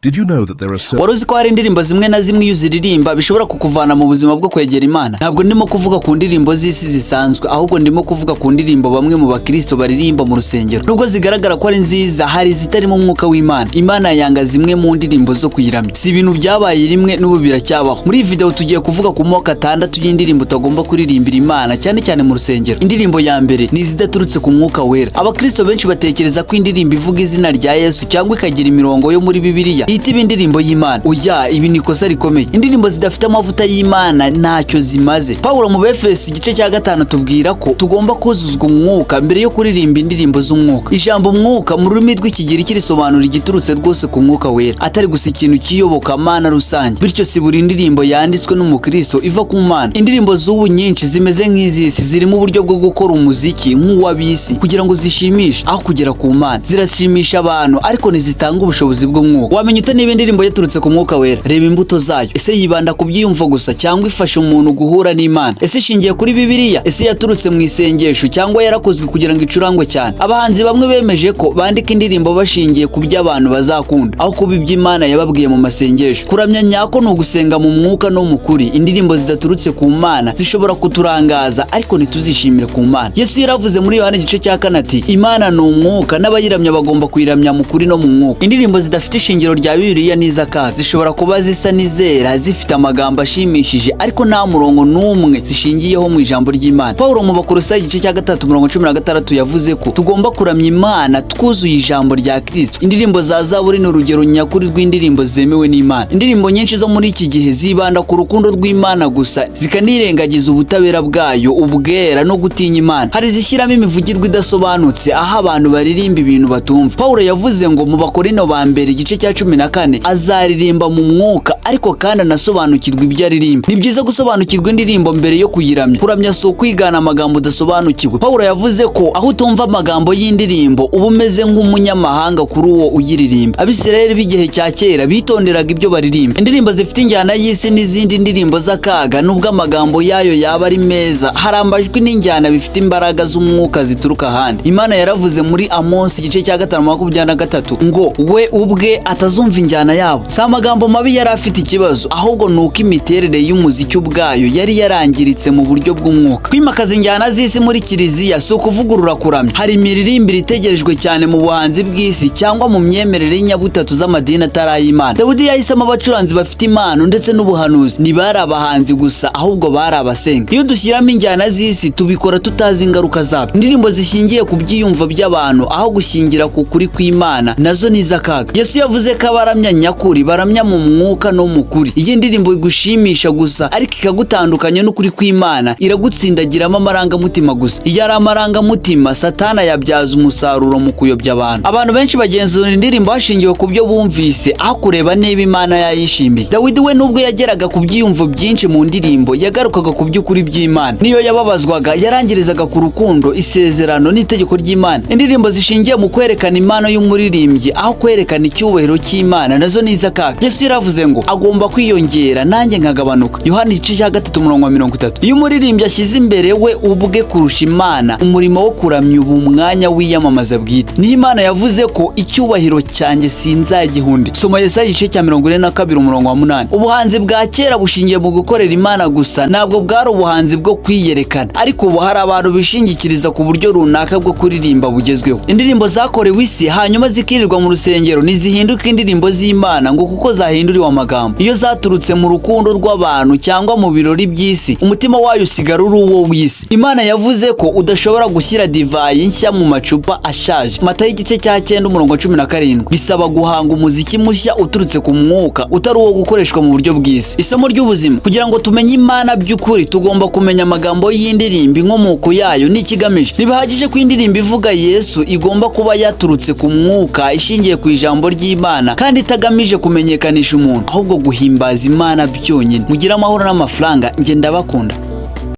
Did you know that there are Wari uzi ko hari indirimbo zimwe na zimwe iyo uziririmba bishobora kukuvana mu buzima bwo kwegera Imana? Ntabwo ndimo kuvuga ku ndirimbo z'isi zisanzwe, ahubwo ndimo kuvuga ku ndirimbo bamwe mu bakristo baririmba mu rusengero. Nubwo zigaragara ko ari nziza, hari izitarimo umwuka w'Imana. Imana yanga zimwe mu ndirimbo zo kuyiramya. Si ibintu byabaye rimwe, n'ubu biracyabaho. Muri iyi video tugiye kuvuga ku moko atandatu y'indirimbo utagomba kuririmbira Imana, cyane cyane mu rusengero. Indirimbo ya mbere ni izidaturutse ku Mwuka Wera. Abakristo benshi batekereza ko indirimbo ivuga izina rya Yesu cyangwa ikagira imirongo yo muri Bibiliya ihita iba indirimbo y'Imana. Oya, ibi ni ikosa rikomeye. Indirimbo zidafite amavuta y'Imana ntacyo zimaze. Pawulo mu Befesi igice cya 5 tubwira ko tugomba kuzuzwa umwuka mbere yo kuririmba indirimbo z'umwuka. Ijambo umwuka mu rurimi rw'Ikigiriki risobanura igiturutse rwose ku Mwuka Wera, atari gusa ikintu cy'iyobokamana rusange. Bityo si buri ndirimbo yanditswe n'umukristo iva ku Mana. Indirimbo z'ubu nyinshi zimeze nk'iz'isi, zirimo uburyo bwo gukora umuziki nk'uw'ab'isi kugira ngo zishimishe aho kugera ku Mana. Zirashimisha abantu ariko ntizitanga ubushobozi bw'umwuka. Wamenya ute niba indirimbo yaturutse ku Mwuka Wera? Reba imbuto zayo. Ese yibanda ku byiyumvo gusa cyangwa ifasha umuntu guhura n'Imana? Ese ishingiye kuri Bibiliya? Ese yaturutse mu isengesho cyangwa yarakozwe kugira ngo icurangwe cyane? Abahanzi bamwe bemeje ko bandika indirimbo bashingiye ku byo abantu bazakunda aho kuba ibyo Imana yababwiye mu masengesho. Kuramya nyako ni ugusenga mu mwuka no mu kuri. Indirimbo zidaturutse ku Mana zishobora kuturangaza ariko ntituzishimire ku Mana. Yesu yaravuze muri Yohana igice cya 4 ati: "Imana ni umwuka, n'abayiramya bagomba kuyiramya mu kuri no mu mwuka." Indirimbo zidafite ishingiro rya Bibiliya n'iz'akaga zishobora kuba zisa n'izera, zifite amagambo ashimishije, ariko nta murongo n'umwe zishingiyeho mu ijambo ry'Imana. Pawulo mu Bakolosayi igice cya 3 umurongo 16 yavuze ko tugomba kuramya Imana twuzuye ijambo rya Kristo. Indirimbo za Zaburi ni urugero nyakuri rw'indirimbo zemewe n'Imana. Indirimbo nyinshi zo muri iki gihe zibanda ku rukundo rw'Imana gusa, zikanirengagiza ubutabera bwayo, ubwera no gutinya Imana. Hari izishyiramo imivugirwe idasobanutse, aho abantu baririmba ibintu batumva. Pawulo yavuze ngo mu Bakorino ba mbere igice cya 14 azaririmba mu mwuka ariko kandi anasobanukirwa ibyo aririmba. Ni byiza gusobanukirwa indirimbo mbere yo kuyiramya. Kuramya si ukwigana amagambo udasobanukiwe. Pawulo yavuze ko aho utumva amagambo y'indirimbo uba umeze nk'umunyamahanga kuri uwo uyiririmba. Abisirayeli b'igihe cya kera bitonderaga ibyo baririmba. Indirimbo zifite injyana y'isi n'izindi ndirimbo z'akaga, nubwo amagambo yayo yaba ari meza, hari amajwi n'injyana bifite imbaraga z'umwuka zituruka ahandi. Imana yaravuze muri Amosi igice cya 5 23 ngo we ubwe atazumva injyana yabo. Si amagambo mabi yari afite ikibazo, ahubwo ni uko imiterere y'umuziki ubwayo yari yarangiritse mu buryo bw'umwuka. Kwimakaza injyana z'isi muri kiliziya si ukuvugurura kuramya. Hari imiririmbire itegerejwe cyane mu buhanzi bw'isi cyangwa mu myemerere y'inyabutatu z'amadini atari ay'Imana. Dawidi yahisemo abacuranzi bafite impano ndetse n'ubuhanuzi. Ntibari abahanzi gusa, ahubwo bari abasenga. Iyo dushyiramo injyana z'isi, tubikora tutazi ingaruka zabyo. Indirimbo zishingiye ku byiyumvo by'abantu aho gushingira ku kuri kw'Imana nazo ni iz'akaga. Yesu yavuze ko abaramya nyakuri baramya mu mwuka no mu kuri. Iyi ndirimbo igushimisha gusa ariko ikagutandukanya n'ukuri kw'Imana, iragutsindagiramo amarangamutima gusa. Iyo ari amarangamutima, Satana yabyaza umusaruro mu kuyobya abantu. Abantu benshi bagenzura indirimbo hashingiwe ku byo bumvise aho kureba niba Imana yayishimiye. Dawidi we, nubwo yageraga ku byiyumvo byinshi mu ndirimbo, yagarukaga ku by'ukuri by'Imana. Niyo yababazwaga, yarangirizaga ku rukundo, isezerano n'itegeko ry'Imana. Indirimbo zishingiye mu kwerekana impano y'umuririmbyi aho kwerekana icyubahiro cy'Imana nazo ni iz'akaga. Yesu yaravuze ngo agomba kwiyongera nanjye nkagabanuka, Yohana igice cya 3 umurongo wa 30. Iyo umuririmbyi ashyize imbere we ubwe kurusha Imana, umurimo wo kuramya uba umwanya w'iyamamaza bwite. Niyo Imana yavuze ko "icyubahiro cyanjye sinzagiha undi". Soma Yesaya igice cya 42 umurongo wa 8. Ubuhanzi bwa kera bushingiye mu gukorera Imana gusa, ntabwo bwari ubuhanzi bwo kwiyerekana. Ariko ubu hari abantu bishingikiriza ku buryo runaka bwo kuririmba bugezweho. Indirimbo zakorewe isi hanyuma zikirirwa mu rusengero ntizihinduka indirimbo z'Imana ngo kuko zahinduriwe amagambo. Iyo zaturutse mu rukundo rw'abantu cyangwa mu birori by'isi, umutima wayo usigara uri uwo w'isi. Imana yavuze ko udashobora gushyira divayi nshya mu macupa ashaje, Matayo igice cya 9 umurongo wa 17. Bisaba guhanga umuziki mushya uturutse ku mwuka, utari uwo gukoreshwa mu buryo bw'isi. Isomo ry'ubuzima: kugira ngo tumenye Imana by'ukuri, tugomba kumenya amagambo y'indirimbo, inkomoko yayo n'ikigamije. Ntibihagije ko indirimbo ivuga Yesu, igomba kuba yaturutse ku mwuka, ishingiye ku ijambo ry'Imana kandi itagamije kumenyekanisha umuntu, ahubwo guhimbaza Imana byonyine. Mugire amahoro n'amafaranga, njye ndabakunda.